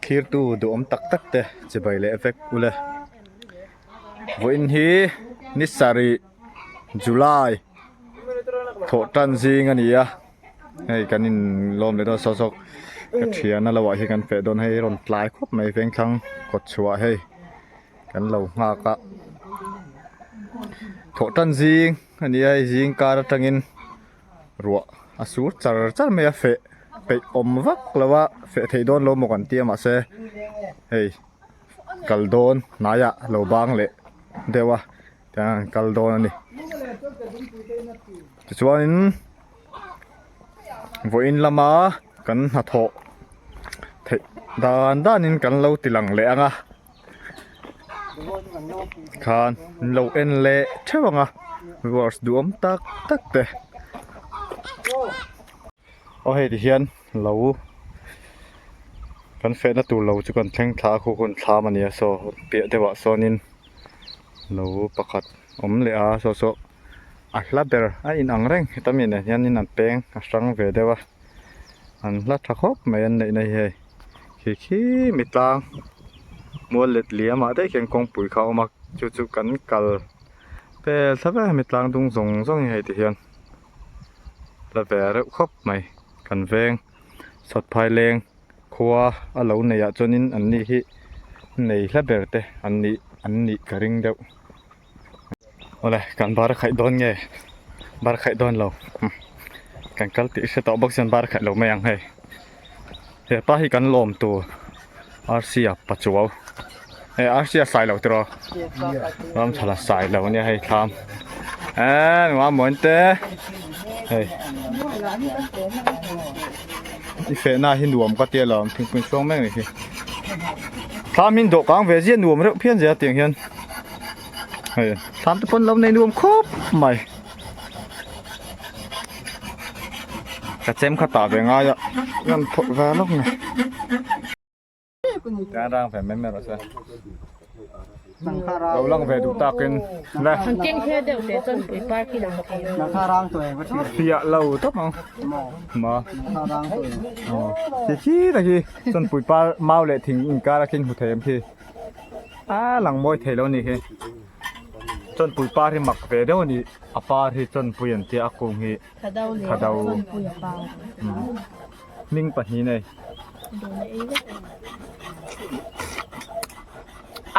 Thirtu duhawm tak tak te chibai leh vek ule. Vawiin hi ni sarih July thawh tan zing a ni a hei kan in lawm leh dawn saw saw ka thian a lo ah hi kan feh dawn hei rawn tlai khawp mai vengthlang kawt chhuah hei kan lo nghak a thawh tan zing a ni a hei zing kar atangin ruah a sur char char mai a feh peih awm vak lo a feh theih dawn lo maw kan tia mahse hei kal dawn hnaiah lo bang leh deuh a tiang an kal dawn a ni tichuanin vawiin lama kan hnathawh theih dan danin kan lo ti lang leh ang a khan an lo en leh theuh ang a viewers duhawm tak tak te aw hei ti hian lo kan fehna tur lo chu kan thleng thla a khu hun thlam a ni a saw piah deuh ah sawnin lo pakhat awm leh a saw saw a hla ber a inang reng heta mi nen hianin an peng a hrang ve deuh a an hla tha khawp mai an neihna hi hei khi khi mi tlang mual let liam ah daih khian kawngpui kha a awm a chu chu kan kal vel thlap e mi tlang dung zawng zawng hi hei ti hian la ve reuh khawp mai kan veng sawtphai leng khua a lo neih ah chuanin an ni hi nei hla ber te an nih an nih ka ring deuh. Awle kan bar khaih dawn nge bar khaih dawn lo kan kal tih hre tawh bawk chuan bar khaih lo mai ang hei hepa hi kan lawm tur Arsia Pachuau hei Arsia sai lo tiraw Ramchhala sai lo ania hei thlam eee nua mawn te hei i fehna hi nuam ka tia lawm thingpui chhuang mek ni hi thlam hi dawhkang ve zia nuam reuh phian zia tiang hian. Hei thlam te pawn lo nei nuam khawp mai ka chem kha tah ve ngai a rawn phawrh ve lawk ni kan rang ve mai mai rawh se lo lang ve duh takin le fiah lo tawp ang ma khi khi ta khi chawnpui par mau leh thing inkar a khin hmu thei em khi. A lang mawi thei lo a nih hi chawnpui par hi mak ve deuh a ni a par hi chawnpui an tia a kung hi thado hming pahnih nei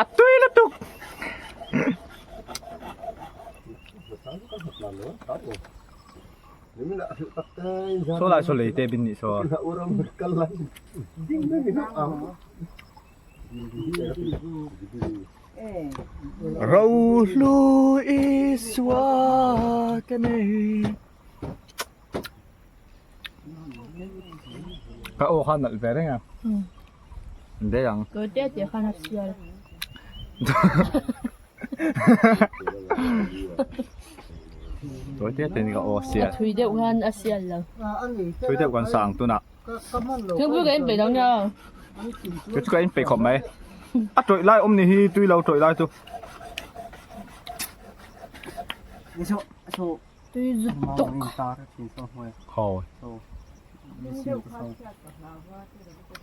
a tui lutuk. Saw lai saw lei te bin nih saw. Rohlu Isua ka nei Ka aw kha nalh ve reng a Dei ang Kaw te te khan a sial Kaw te te ni ka aw sial A thui deuh khan a sial lo Thui deuh kan sang tunah Thingpui ka inpeih lo nia. Chu chu ka inpeih khawp mai. A tawih lai awm ni hi tui lo tawih lai chu. Tui zut tuk. Khawi.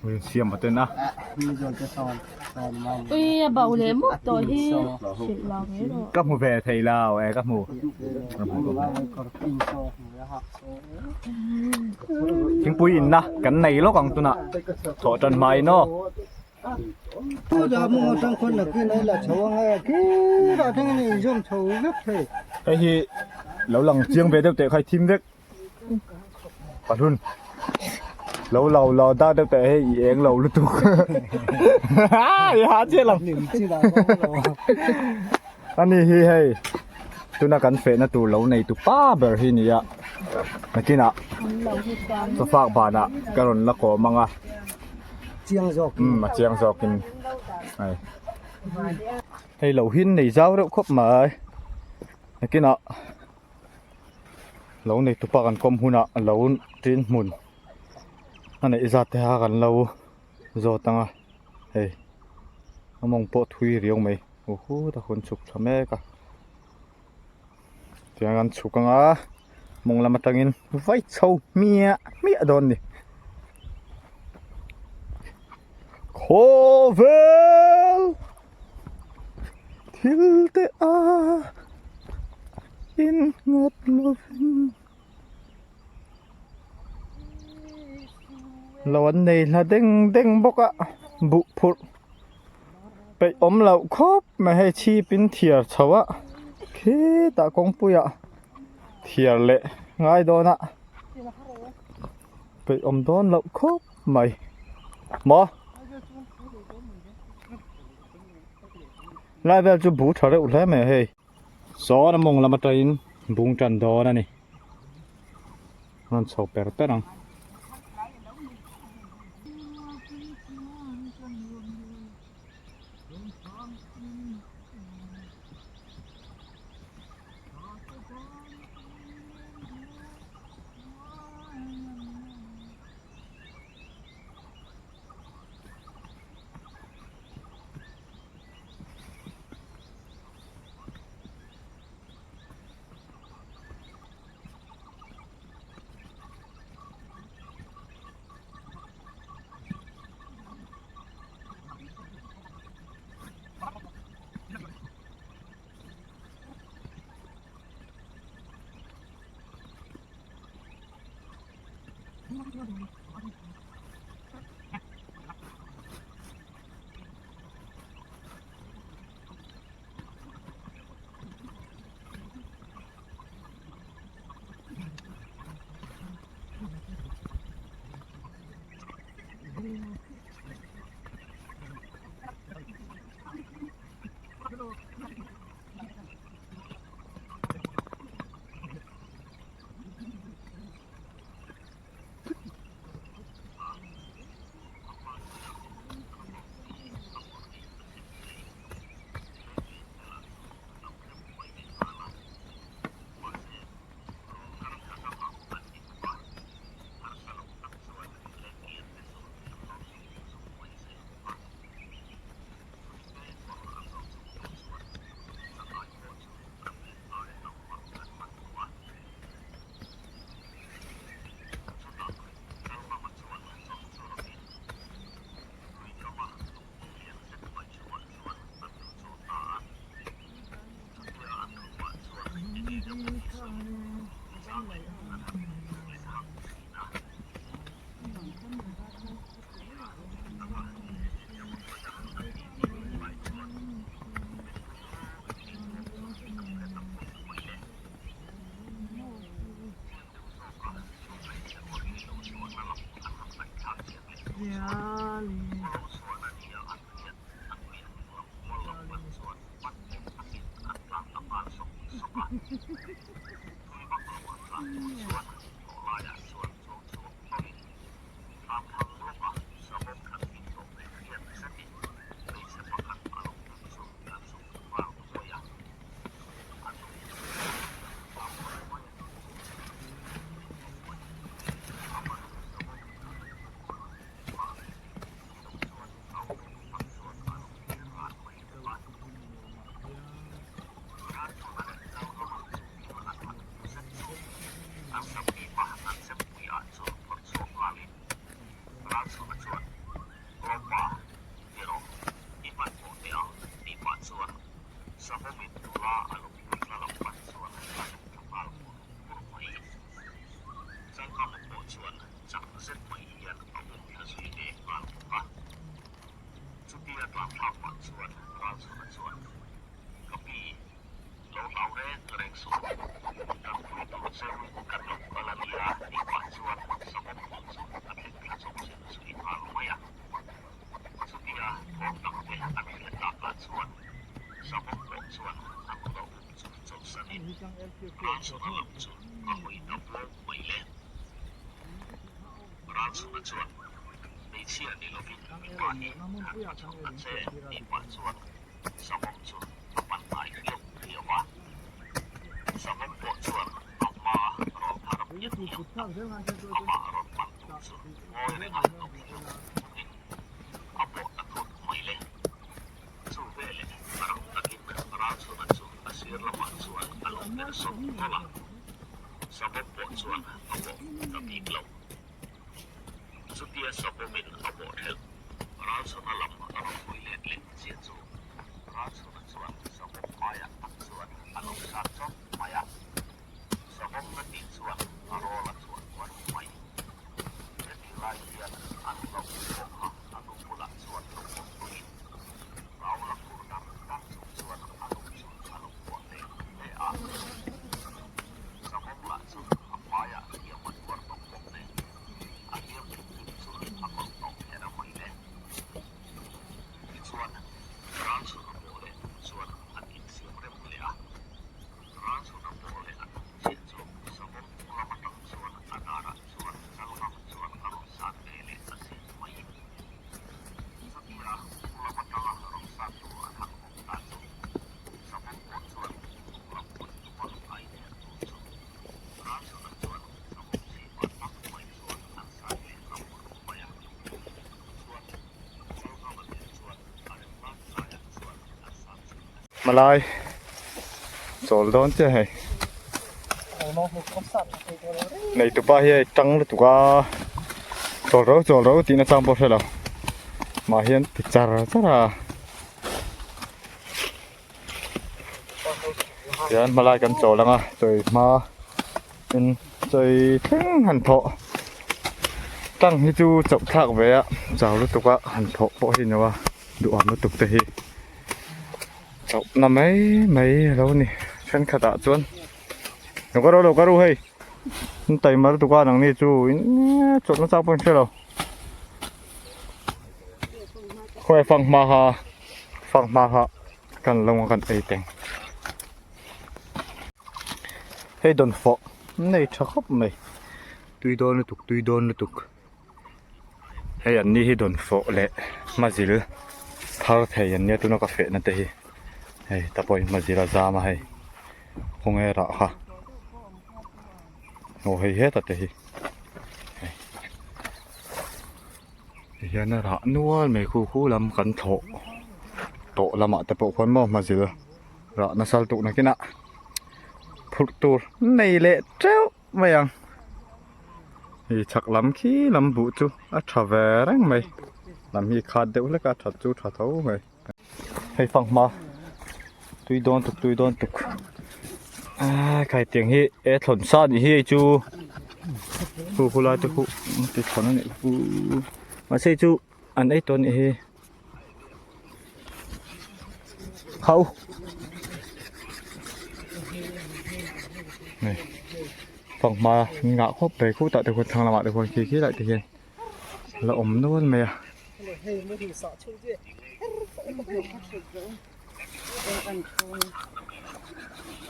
Min siam a ten a. Ui a bauh leh mawp tawh hi hrilh lo mai rawh. Ka hmu ve thei lo e ka hmu. Ka hmu ka hmu. Thingpui inna kan nei lawk ang tunah thawh tan hmain aw. Hei hi lo lang chiang ve deuh teh kha i thim vek pahlun lo lo lo dak deuh teh hei i eng lo lutuk i ha chiah lo ani hi hei tuna kan fehna tur lo nei tu pa ber hi ni a nakinah chawfak banah ka rawn la kawm ang a umm a chiang zawkin hei hei lo hin nei zau reuh khawp mai nakinah lo nei tu pa kan kawm hunah lo tin hmun a neih zat te kha kan lo zawt ang a hei a mawng pawh thui riau mai. Uhu ta hun chhuk tha mek a tiang an chhuk anga mawng lam atangin vai chho hmiah hmiah dawn ni. Khawvel thil te a innghat lovin lo an nei hla deng deng bawk a buh phurh peih awm loh khawp mai hei chhip in thiar chho a khitah kawngpui ah thiar leh ngai dawn a peih awm dawn loh khawp mai maw lai vel chu bu tha reuh hle mai a hei sawn a mawng lam atangin bung tan dawn a ni rawn chho per per ang. Malai chawl dawn chiah hei nei tupa hi hei tang lutuk a chawl ro chawl ro tih nachang pawh hre lo mah hian ti char char a tihian hmalai kan chawl ang a chawi hma in chawi thleng han thawh tang hi chu chauh thlak ve a chau lutuk a han thawh pawh hi ni lo a duham lutuk te hi. Chauhna mai mai a lo ni thenkhatah chuan lo ka ru lo ka ru hei in taima lutuk a nangni chu in chawlhna chak pawh in hre lo khawi fanghma ha fanghma ha kan lo a kan ei teng hei dawnfawh nei tha khawp mai tui dawn lutuk tui dawn lutuk. Hei an ni hi dawnfawh leh hmazil thar thei an nia tuna ka fehna te hi hei ta pawhin hmazil a zam a hei khawnge rah kha aw hei heta te hi hei ti hian a rah nual mai khu khu lam kan thlawh tawh lamah te pawh khuan maw hmazil rah nasa lutuk nakinah phurh tur nei leh teuh. Mai ang hei chhak lam khi lam buh chu a tha ve reng mai lam hi khat deuh hlek a that chu tha tho mai hei fanghma tui dawn tuk tui dawn tuk ah khai tiang hi e thlawn sa anih hi hei chu khu khu lai te khu ti thlawn anih khu mahse hei chu an ei tawh anih hi Hau Này Fanghma ngah khawp mai khutah te khuan thlang lamah te khuan khi khi lai te hian la awm nual mai a.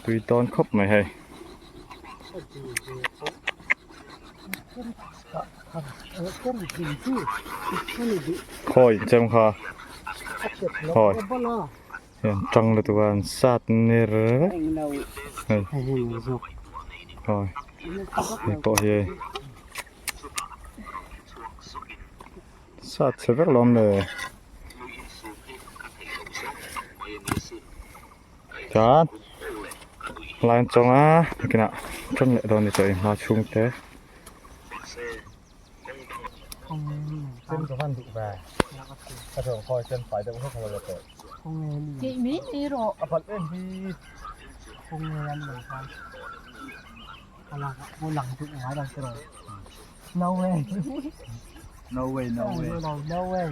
Tui tawn khawp mai hei. Khawi chem kha khawi hian tang lutuk a an sat ner vek hei khawi hei pawh hi hei sat chhe vek lo awm le. Chuan line chawnga nakinah ṭan leh dawn ni tawh in hma chhung te. No way. No way, no way. No way.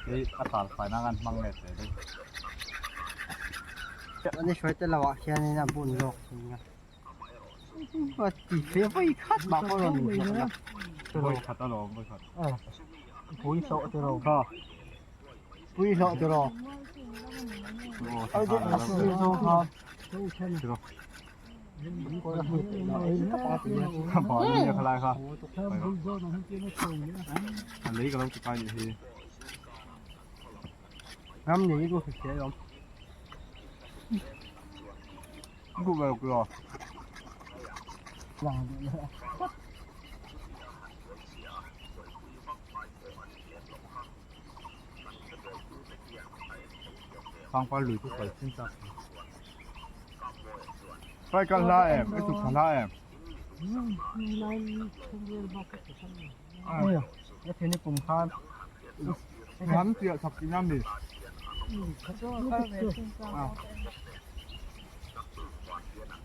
Hei a tal fai na kan hmang leh teh daih. Ani hruai te lo ah hianin a bun zawk thei a. A ti fe vawi khat mah pawh rawn in hlawh la. Vawi khat alawm vawi khat. Pui hlawh ti ro. Pui hlawh ti ro. Ai deuh a sir zawng kha. Ram nei chu hrisel alawm. Lang duh leh. Pangpar lui chu kal chin chak. Pai kal hla em, i tuk hla em. Ôi, cái thế này cùng khan. Ngắn tiệt thập kỹ năm đi.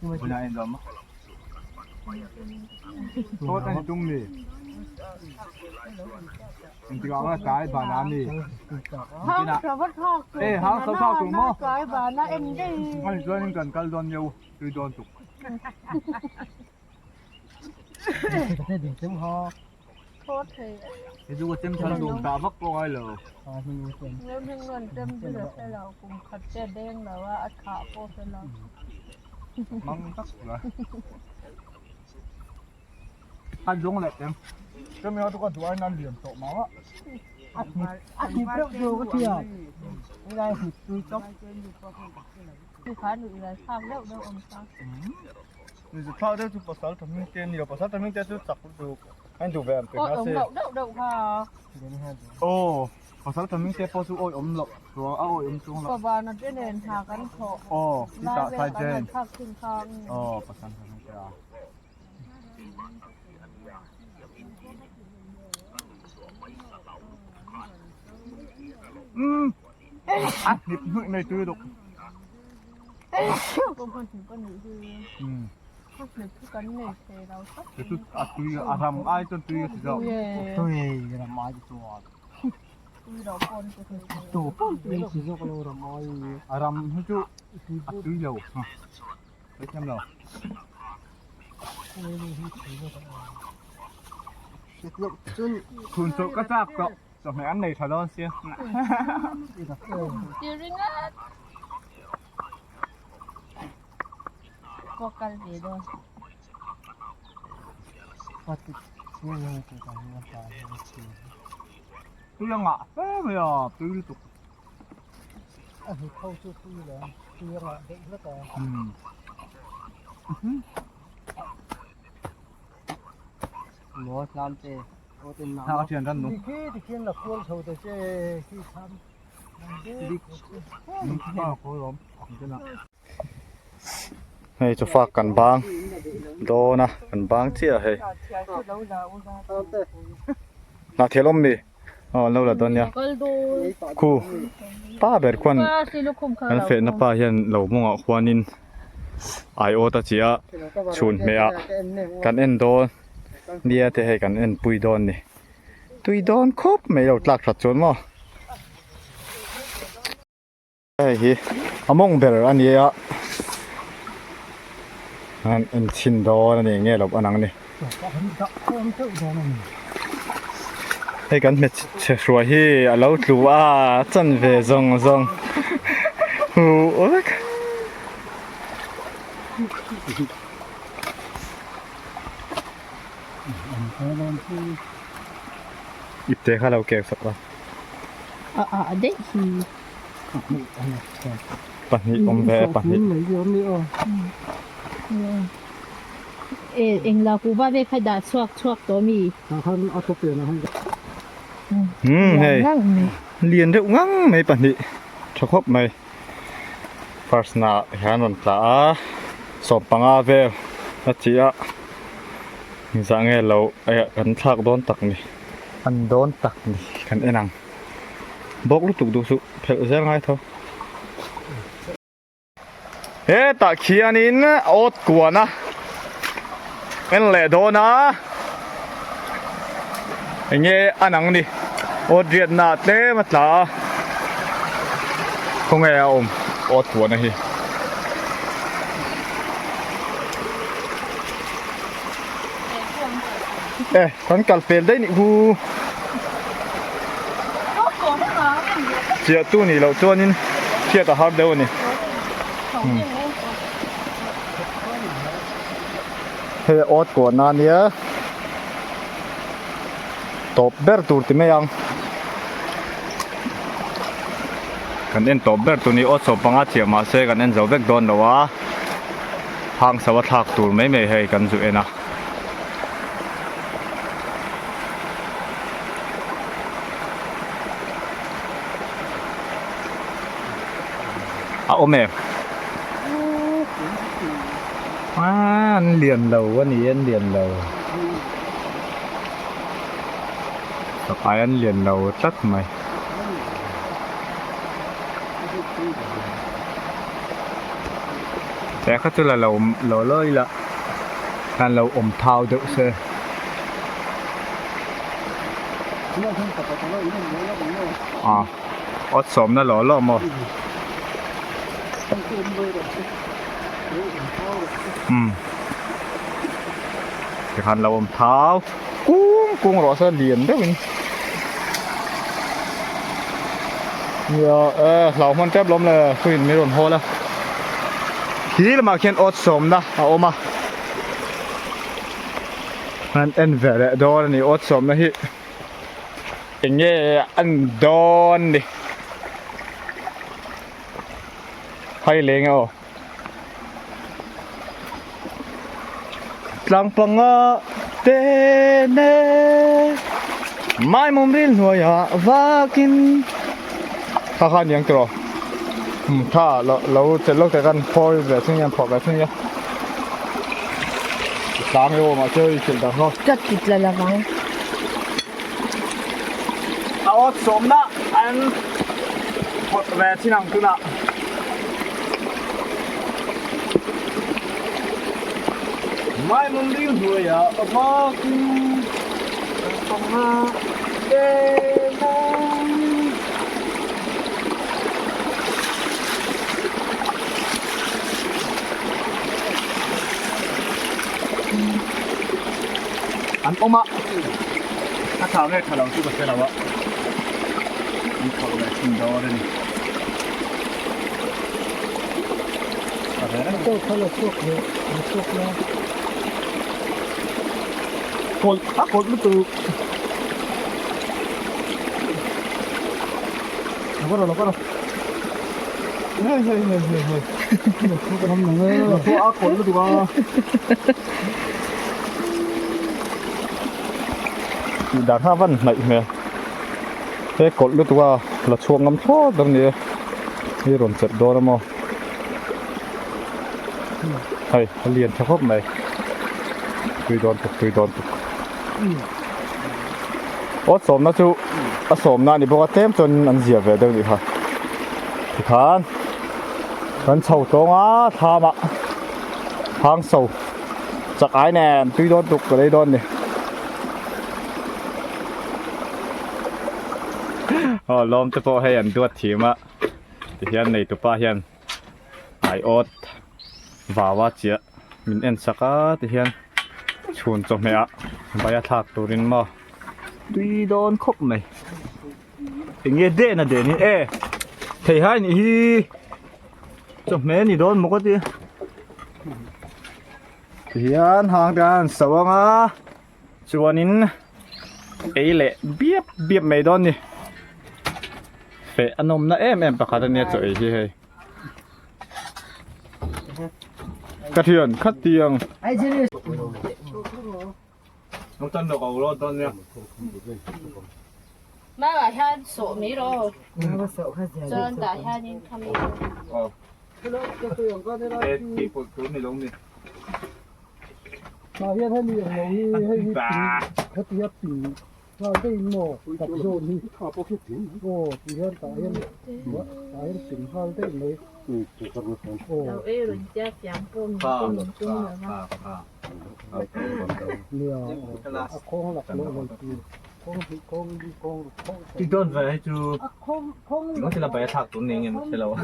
Bây giờ em dám. Tốt anh tung đi. An zawng leh em. Ka mi ho chu ka duh aiin an lian tawh mah a. A thip reuh chu ka hria. Helai hmit tui chawp. Ni chu thla deuh chu pasal tha hming te a ni lo. Pasal tha hming te chu chak lutuk. A induh ve ang pe kha se. Aw. Pasal tha hming te pawh chu awi awm loh chuang a awi awm chuang loh. Favana te nen hna kan thawh. Aw ti tah Lai sai vel kan jen. han thlak thin kha ang. Aw pasal tha hming te a. Umm a hnip hnuih mai tui lutuk. Umm. Chu a tui a ram ai chuan tui a ti zawk. Tui ram ai chuan. Tu pawh tui ti zawk lo ram ai. A ram hi chu a tui lo. Tui thiam lo. Chhun chawlh ka chak tawh. Chawhmeh an nei tha dawn sia. Pawh kal ve dawn. Tui a ngah hle mai a, tui lutuk. A hnu kho chu tui lo, tui a ngah daih hlek a. Maw tlam te, aw ten Thla a thian ran nung. Tikhi tikhian la kual chho ta che khi thlam. Hei chu fak kan bang dawn a kan bang chiah a hei hnahthel awm mi aw an lo la dawn nia khu pa ber khuan kan fehna pa hian lo mawngah khuanin aiawt a chi a chhun hmeh ah kan en dawn nia te hei kan en pui dawn a ni tui dawn khawp mai lo tlak that chuan maw. Hei hi a mawng ber a ni a an en chhin dawn a ni nge lo an ang ni hei kan hmeichhe hruai hi a lo tlu a a chan ve zawng zawng huh vek. Ipte kha lo kek sak la. A a daih hi. Pahnih awm ve e pahnih. E engla kuhva ve kha dah chhuak chhuak tawh mi. Hmm hei lian deuh ngang mai pahnih tha khawp mai. First na hian rawn tla a sawmpanga vel a chi a engzah nge lo kan thlak dawn tak ni an dawn tak ni kan en ang. Bawk lutuk duh suh phelh zel ngai tho. Hetah khianin awt kuan a en leh dawn a enge a nang ni awt riatna ah tlem a tla a khawnge a awm awt kuan a hi. E kan kal pel daih nih hu. Chiah tu nih loh chuanin hriat a har deuh a ni. Hei awt kuahna a nia tawp ber tur ti mai ang. Kan en tawp ber tur ni awt sawm panga chiah mahse kan en zo vek dawn lo a. Hang so a thlak tur mai mai hei kan zu en a. A awm em? Aaa an lian lo a ni an lian lo. Sapai an lian lo tlat mai. He kha chu la lo lo lo ila khan lo awm thau deuh se. Ah awt sawmna lo lo maw. Umm tikhan lo awm thau kung kung rawh se lian deuhin. Nia e hlau hman tep lawm le thuin min rawn hawl a khi lamah khian awt sawmna a awm a an en ve leh dawn a ni awt sawmna hi eng nge an dawn ni hai leng e aw tlang panga te ne. Maimawm ril hnuaiah vakin kha kha aniang tiraw umm kha lo lo chelh lawk teh khan phawi ve thung hian phawh ve thung nia tlang emaw mahse hei chelh dan kha. Ka ti tla lovang. A awt sawmna an phawt ve thin ang tunah. Maimawm ril hnuaiah vakin kan tawng a emaw. An awm a, a tha nge tha lo chu ka hre lo a, an phawrh ve thin dawn a ni. Kawlh a kawlh lutuk. Lo kar lo kar. Hei hei hei hei hei. A kawlh lutuk a. Tih dan kha a van hnaih hmel. He kawlh lutuk a la chhuak ngam thlawt dawn a ni e. Hei rawn chelh dawn a maw. Hei a lian tha khawp mai. Tui dawn tuk tui dawn tuk. Aw sawmna chu a sawmna a ni bawk a tlem chuan an zia ve deuh nih kha. Tikhan kan chho tawng a thlam ah hang so chak ai nen tui dawn tuk ka lei dawn ni. Aw lawm te pawh hei an duat thiam a tihian neitupa hian aiawt vau a chiah min en sak a tihian chhun chawhmeh ah vai a thlak turin maw tui dawn khawp mai enge den a den hi e theihai nih hi chawhmeh a ni dawn maw ka ti tihian hang te an so ang a chuanin ei leh biap biap mai dawn a ni feh a nawmna em em pakhat a nia chaw ei hi hei. Ka thian khat tiang. Mah hian sawh mai rawh. Chuan tah hianin khami. Lo ei rawn tia fiam pawh min pawh min tum lo va.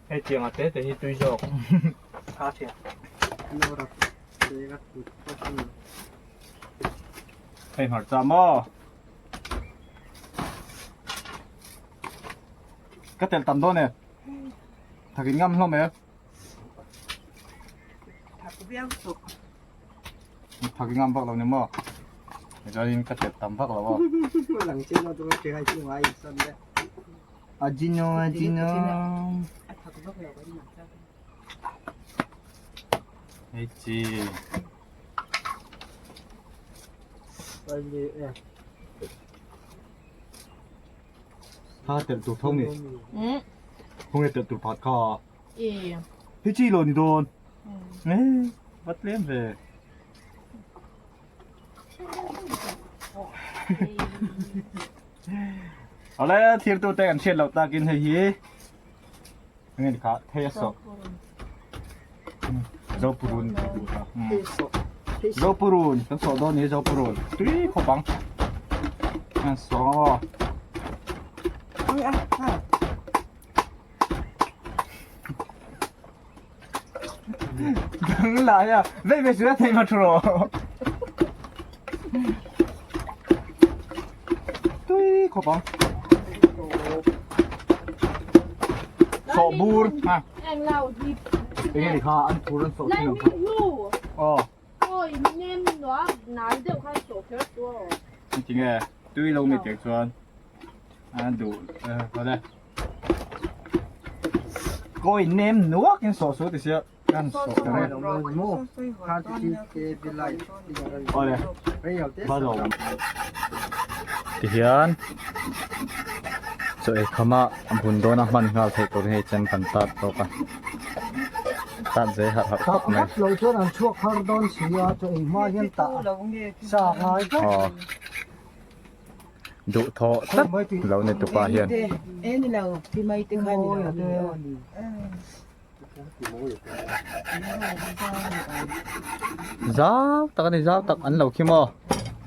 Hei tiang a te te hi tui zawk. Hei hmarcha maw? Ka tel tam dawn e. Thakin ngam hlawm e. Thakin ngam vak lo ni maw? Chuanin ka tel tam vak lo a. Ajino ajino. Hei chi. Kha telh tur tho ni. Khawnge telh tur phat kha. Hei chi lo ni dawn. Va tlem ve. Awle thirtu te kan hriat loh takin hei hi enge ni kha thei a sawh Zopurun tih duh kha Zopurun kan sawh dawn ni Zopurun tui khawp ang an sawh ang aw Dang lai a vei ve chu a thei ma thu rawh tui khawp ang sawh bur ha enge ni kha an phur an sawh thin ang kha aw tinge tui lo mi tek chuan a duh awle kawi nem nuak in sawh su ti sia. Awle tihian chaw ei kham a bun dawn a hman nghal theih tur hi hei chem kan tat tawk a tat ve harh harh khawp mai. Aw. Duh thawh tlat lo ni tupa hian. Zau tak a ni zau tak an lo khi maw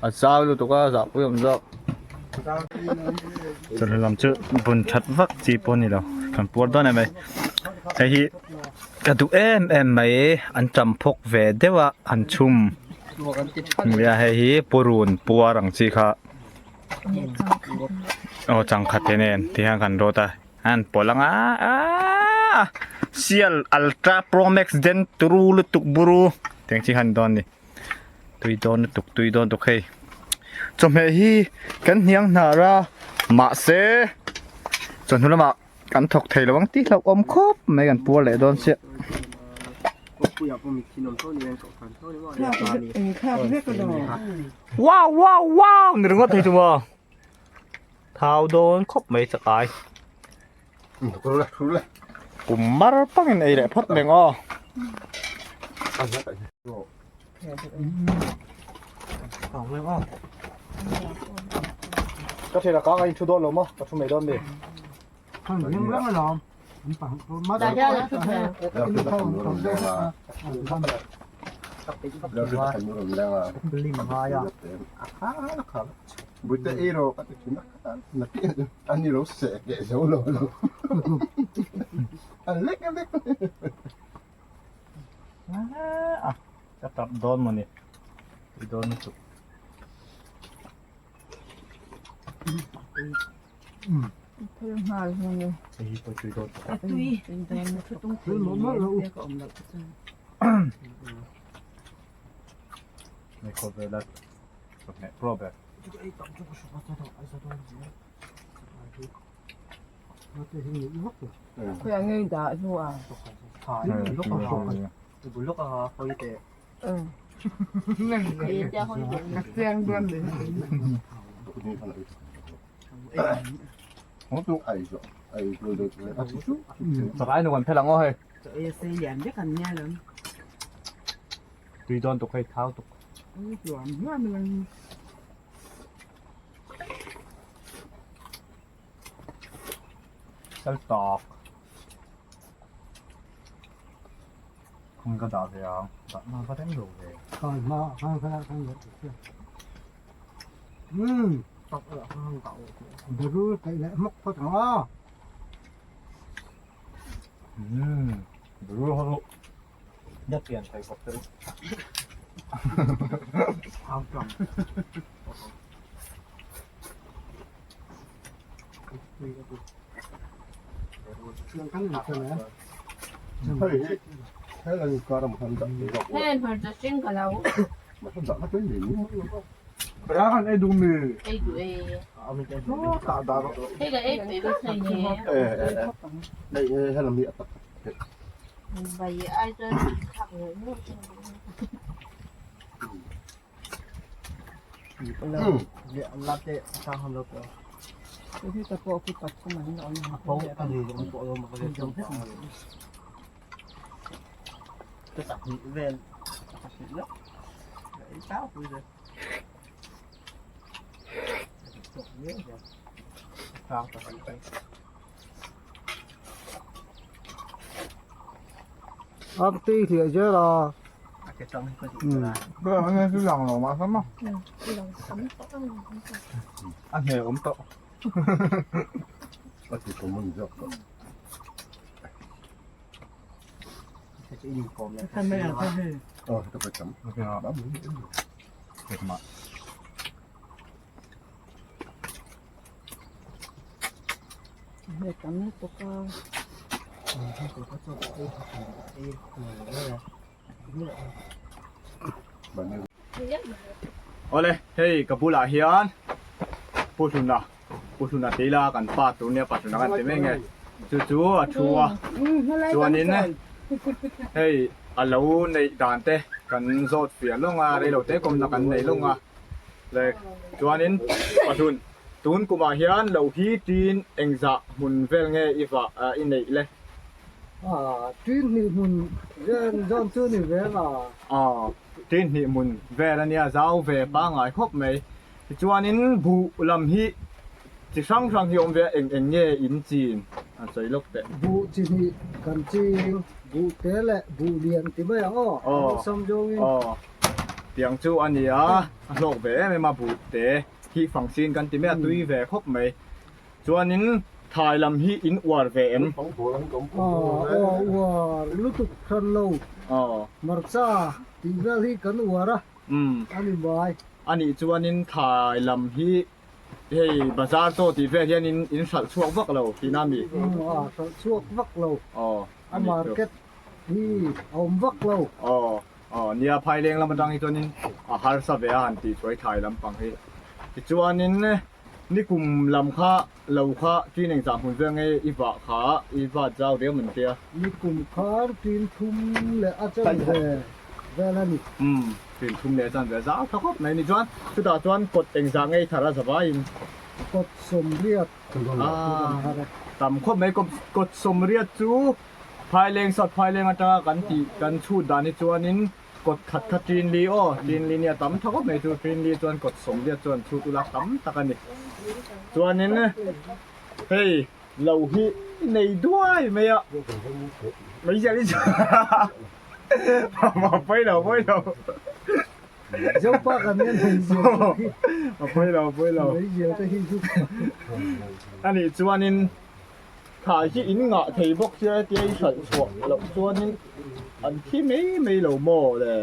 a zau lutuk a zahpui awm zawk. Chawhnu lam chu bun that vak chi pawh a ni lo kan puar dawn em mai hei hi ka duh em em mai an tam phawk ve deuh a an chhum nia hei hi purun puar ang chi kha aw changkhat te nen ti hian kan rawt a an pawlh ang a aaa sial ultra pro max den turu lutuk buru tiang chi kha an dawn a ni tui dawn lutuk tui dawn lutuk hei chawhmeh hi kan hniang hnar a mahse chawhnu lamah Kan thawk thei lo ang tih hlauh awm khawp mai kan puar leh dawn chiah. Wow wow wow ni ringawt thei chu maw. Thau dawn khawp mai chakai. Kum mar pangin ei leh phawt mai ang aw. Ka thian a kang a in thu dawn lo maw ka thu mai dawn mi. Ka tap dawn mawni tui dawn lutuk. Hei hi pawh tui dawn tak a. Hei khawvela chawhmeh pro ber. Chakai nu kan phel ang aw hei. Tui dawn tuk hei thau tuk. Sal tawk. Khawnge ka dah ve ang dah hma va reng lo ve. Umm berul ho dah pian thei khawp te u. A hne awm tawh. Awle hei ka bulah hian Pu Hluna Pu Hluna te ila kan pa tur nia Pa Hluna kan ti mai nge chu chu a thu a chuanin. Hei a lo neih dan te kan zawt fiah lawng a, reilo te kawmna kan nei lawng a. Le chuanin pahlun tun kumah hian lo hi tin engzah hmun vel nge i vah i neih le? Tin hnih hmun vel zawn chu ni vel a. Tin hnih hmun vel a nia zau ve pangngai khawp mai. Tichuanin buh lam hi chi hrang hrang hi awm ve a, eng eng nge in chin an sawi lawk teh. Buh chi hnih kan ching, buh te leh buh lian ti mai ang aw, a awlsam zawngin. Tiang chu a ni a, a hlawk ve em em a buh te hi fang sin kan ti mai a, tui ve khawp mai. Chuanin thai lam hi in uar ve em? Aw uar lutuk hran lo, hmarcha tih vel hi kan uar a, a ni mai. A nih chuanin thai lam hi hei bazar chaw tih vel hian in in hralh chhuak vak lo tihna a mi? Hralh chhuak vak lo, a market hi a awm vak lo. Aw nia phaileng lam atang hi chuanin a harsa ve a han tih chuai thai lampang hi. Tichuanin nikum lam kha lo kha tin engzah hmun vel nge i vah kha i vat zau riau min tia. Nikum khan tin thum leh a chan ve vel a ni. Umm tin thum leh a chan ve zau tha khawp mai ni chuan chutah chuan kawt engzah nge i thar a zavaiin. Kawt sawmriat kan thar a. Tam khawp mai kawt sawmriat chu Phaileng sawt phaileng atanga kan tih kan chhut dan hi chuanin kawt khat kha Trinli aw, Trinli nia tam tha khawp mai chu Trinli chuan kawt sawmriat chuan chhut ula tam tak a ni. Chuanin hei lo hi nei duai mai a, mai ziah ni chuan a pawi lo a pawi lo. Zopa kan hian hei ziah chu hi. A pawi lo a pawi lo. Mai ziah te hi chu. A nih chuanin. Thai hi in ngah thei bawk sia hetia i hralh chhuah loh chuanin an thi mai mai lo maw le?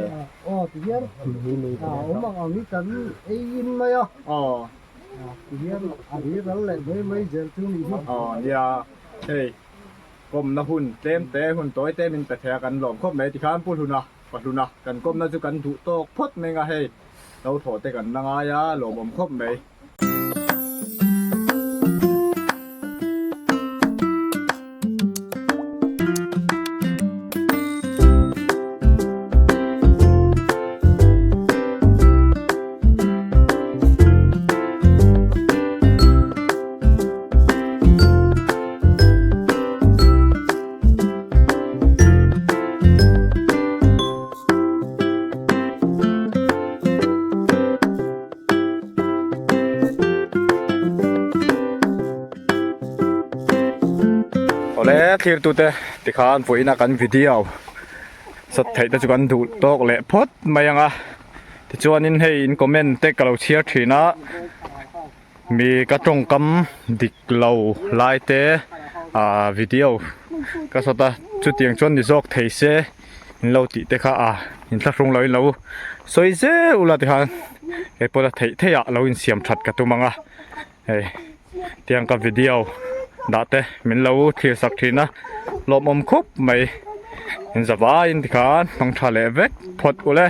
Aw ti hian a awm ang ang hi kan ei in mai a. Aw. Ti hian a ri ral leh mai mai zel chu nih hi. Aw nia hei kawmna hun tlem te hun tawi te min pe thei a kan lawm khawp mai tikhan Pu Hluna Pa Hluna kan kawmna chu kan duh tawk phawt mai nga hei lo thawh te kan la ngai a lawmawm khawp mai. Awle thlirtute tikhan vawiina kan video sat theih te chu kan duh tawk leh phawt mai ang a tichuanin hei in comment te ka lo chhiar thin a mi ka tawngkam dik lo lai te ah video ka sawt a chutiang chuan ni zawk thei se. In lo tih te kha a inthlahrung lo in lo sawi zel ula tikhan hei pawh la theih theih ah lo insiam that ka tum ang a hei tiang ka video dah te min lo thlir sak thin a lawmawm khawp mai in zavaiin tikhan hmang tha leh vek phawt ule.